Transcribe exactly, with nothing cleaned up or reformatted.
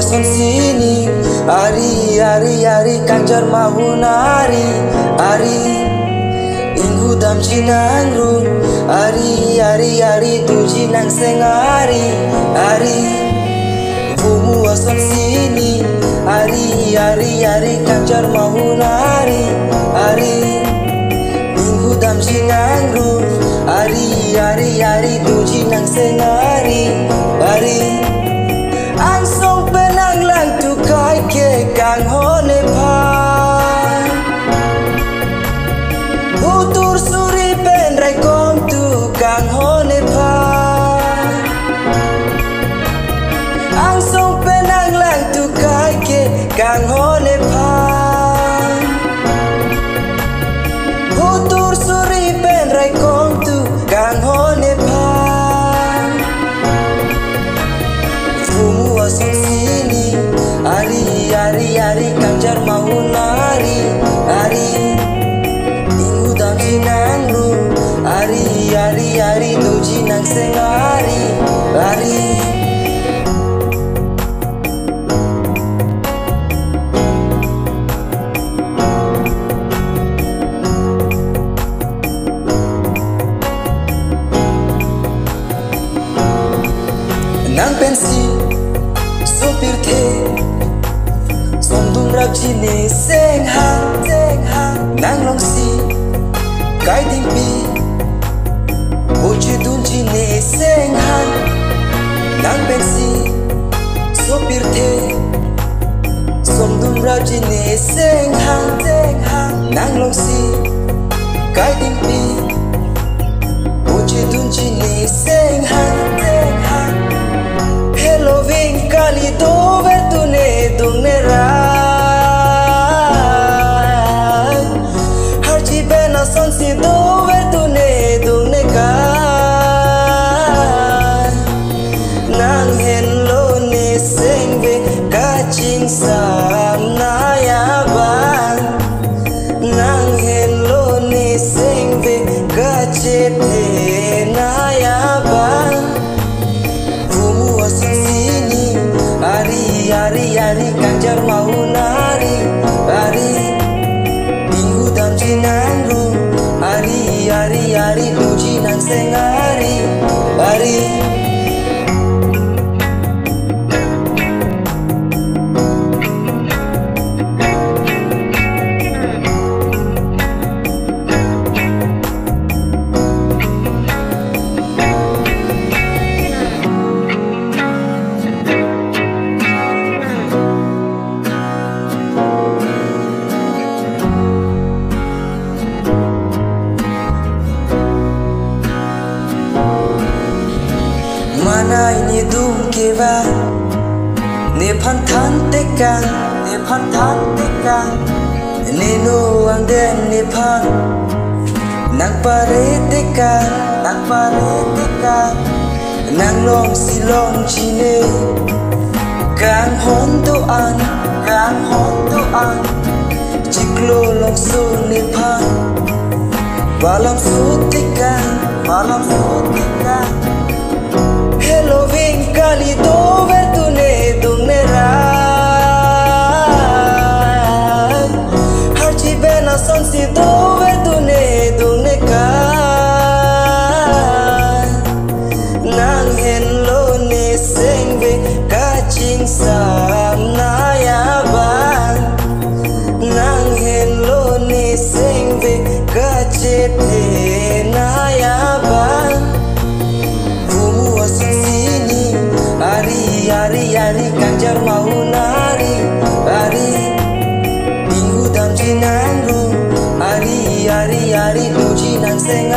Son sini, ari, ari, ari, kangjar mahun ari, ari. Inghu damji nangrum, ari, ari, ari, doji nangseng ari, ari. Vomu ason sini, ari, ari, ari, kangjar mahun ari, ari. Inghu damji nangrum, ari, ari, ari, doji nangseng ari, ari. Angsong pen nanglang tu kaike kanghon nephan. Butur suri pen raikom tu kanghon nephan. Angsong pen nanglang tu kaike kanghon nephan. Butur suri pen raikom tu kanghon nephan. Vomu ason sini, ari, ari, ari, kangjar mahun ari, ari. Inghu damji nangrum, ari, ari, ari, doji nangseng ari, ari. Nang pensi sopirthe, somdum rapji neseng hang, seng hang. Nang longsi kai dingpi, boji dunji neseng hang. Nang pensi sopirthe, somdum rapji neseng hang, seng hang. Nang longsi kai dingpi, boji dunji neseng hang, seng hang. Heloving kali dover tu nedung nerai. Harji pen asonsi dover tu nedung nekai. Nang henlo nesengve kachingsam nai abang. Nang henlo nesengve kachethe nai abang. Vomu ason sini, ari, ari, ari, kangjar mahun ari, ari. Inghu damji nangrum, ari, ari, ari, doji nangseng ari, ari. Manai nedung kevang, nephan than tekang, nephan than tekang. Nenu angden nephan nangpare tekang, nangpare tekang. Nang longsi longji ne kanghon do-an, kanghon do-an. Chiklo longso nephan palam so tekang, palam so tekang. Heloving kali dover tu nedung nerai. Harji pen asonsi dover tu nedung nekai. Nang henlo nesengve kachingsam nai abang. Nang henlo nesengve kachethe nai abang. Vomu ason sini, ari, ari, ari, kangjar mahun ari, ari. Inghu damji nangrum, ari, ari, ari, doji nangseng